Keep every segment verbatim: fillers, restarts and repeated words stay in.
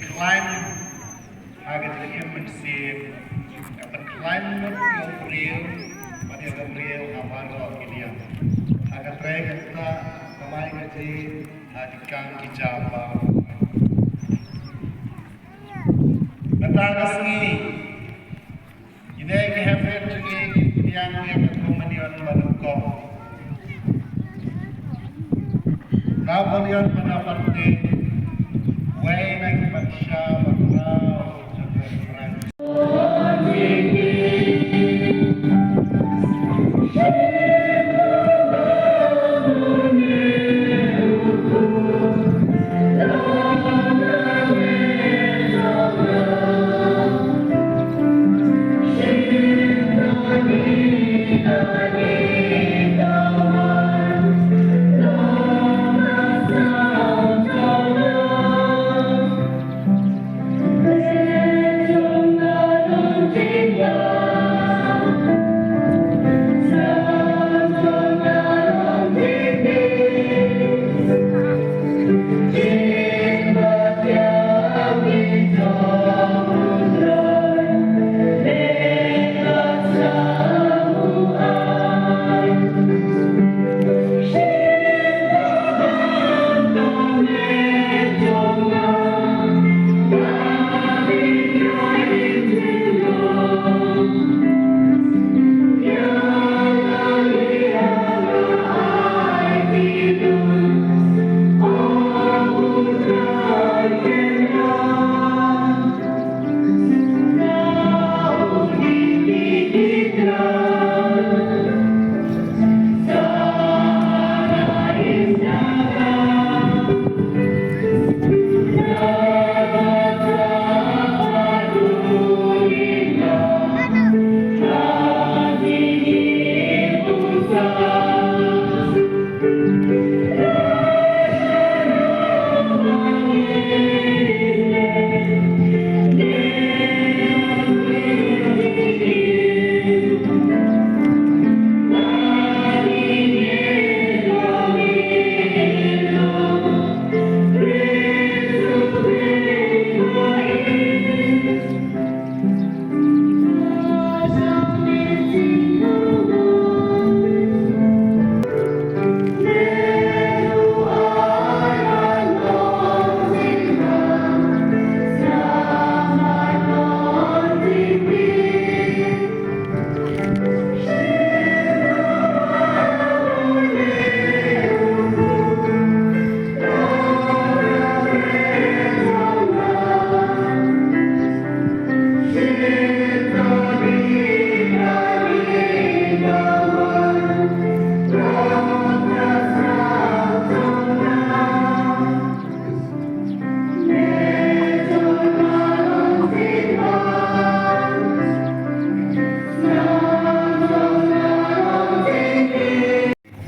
Khlaiñ ha ka jingim mynsiem, ka pynkhlaiñ lut ïa u briew bad ïa ka briew ha baroh ki liang. Ha ka trei kata, kamai kajih, ha ki kam ki jam baroh. Mynta ka sngi, ki dei ki hynriew jong ngi ki pdiang ïa ka Komunion ba nyngkong. Ka Komunion ba nyngkong, wei na ki bangsha ba khraw jong ka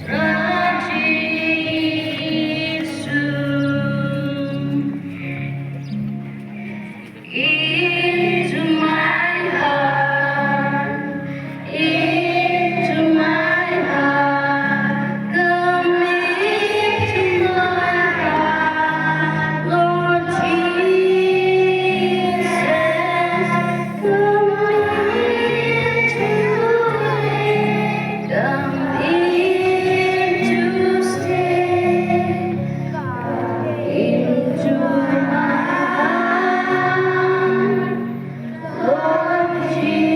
Trai. Into my heart, into my heart, come into my heart, Lord Jesus, come into it, come into stay. Into my heart, Lord Jesus.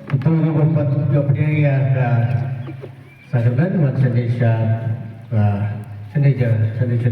Ito yung pagpatupyo niya sa sacerdote, man sa siya, ah, sa siya, sa siya.